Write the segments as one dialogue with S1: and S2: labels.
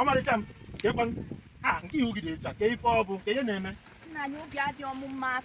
S1: Ọmarịcha m, kekwanụ a nke ihu gị dị etu a, ka ife ọ bụ ka ihe na-eme?
S2: Nna anyị, obi adịghị m mma at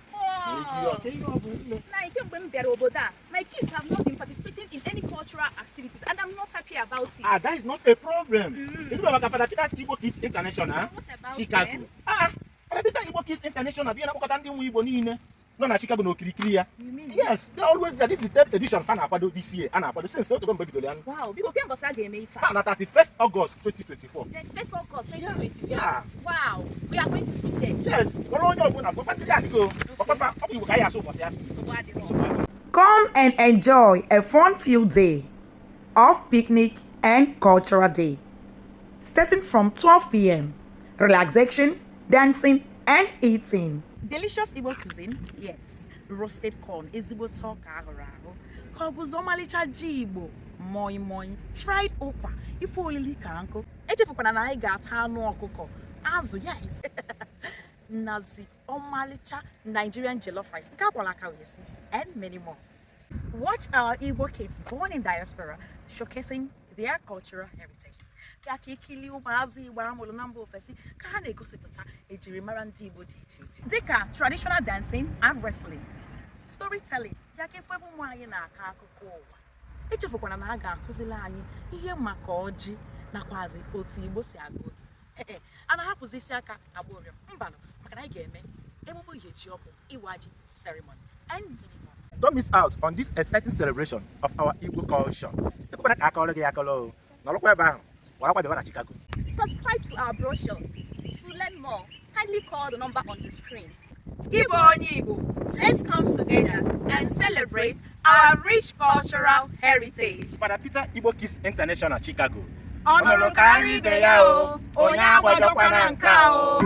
S1: Ezi
S2: all.
S1: ọ, ka ihe ọ bụ, nne?
S2: Nna anyị, kemgbe m bịara obodo a, my kids have not been participating in any cultural activities and I'm not happy about it.
S1: Ah, that is not a problem. Ịnụ maka Father Peter's Igbo Kids International
S2: What about
S1: Chicago?
S2: them?
S1: Ah, Father Peter Igbo Kids International bụ ihe na-akpọkọta ndị nwe Igbo niile nọ na Chicago na okirikiri ya.
S2: You mean?
S1: Yes, they always there. This is the third edition fa na-akwado this year. A na-akwado since otogo mgbe bidoro ya.
S2: Wow, biko, kemgbe a ga-eme ife
S1: Ha
S2: a?
S1: na 31st August 2024.
S2: 31st August 2024.
S1: Yeah.
S2: Wow, we are going to be there.
S1: Yes, kpọrọ onye ọbụla, kpọkwa ndị adịgo, kpọkwa ọ bụ Igbo ka anyị asụ ụbọchị afọ.
S2: Nsogbu adịrọ.
S3: Come and enjoy a fun-filled day of picnic and cultural day. Starting from 12 p.m. Relaxation, dancing, and eating. Delicious Igbo cuisine, yes. Roasted corn, ezigbo ọka ahụrụ ahụ. Ka ọ bụzi ọmalịcha ji Igbo, moi moi, fried ụkwa, ife olili ka nkụ. Echefukwana na anyị ga-ata anụ ọkụkọ, azụ, yes, nazi ọmalịcha Nigerian jollof rice nke akwara aka wee si, and many more. Watch our Igbo kids born in diaspora showcasing their cultural heritage. Bịa ka ikili ụmụazị Igbo amụrụ na mba ofesi ka ha na-egosipụta ejirimara ndị Igbo dị iche iche dịka traditional dancing and wrestling, storytelling. Bịa ka efu ebe ụmụ anyị na-akọ akụkọ ụwa. Echefukwana na a ga-akụziri anyị ihe maka ọjị nakwazi otu Igbo si agụ oge. Ee, a na-ahapụzi isi aka agba ụrịọm? Mbanụ, maka na anyị ga-eme emume iheji ọkụ, ịwa ji ceremony, and many more.
S1: Don't miss out on this exciting celebration of our Igbo culture. Ekwekwana ka akọrọ gị akọrọ o. Nọrọkwa ebe ahụ, gbarakwa bịaba na Chicago.
S2: Subscribe to our brochure. To learn more, kindly call the number on the screen.
S3: Gị bụ onye Igbo, let's come together and celebrate our rich cultural heritage.
S1: Father Peter Igbo Kids International Chicago.
S3: Ọ nụrụ karịa ibe ya o, onye agbajọkwana nke a o.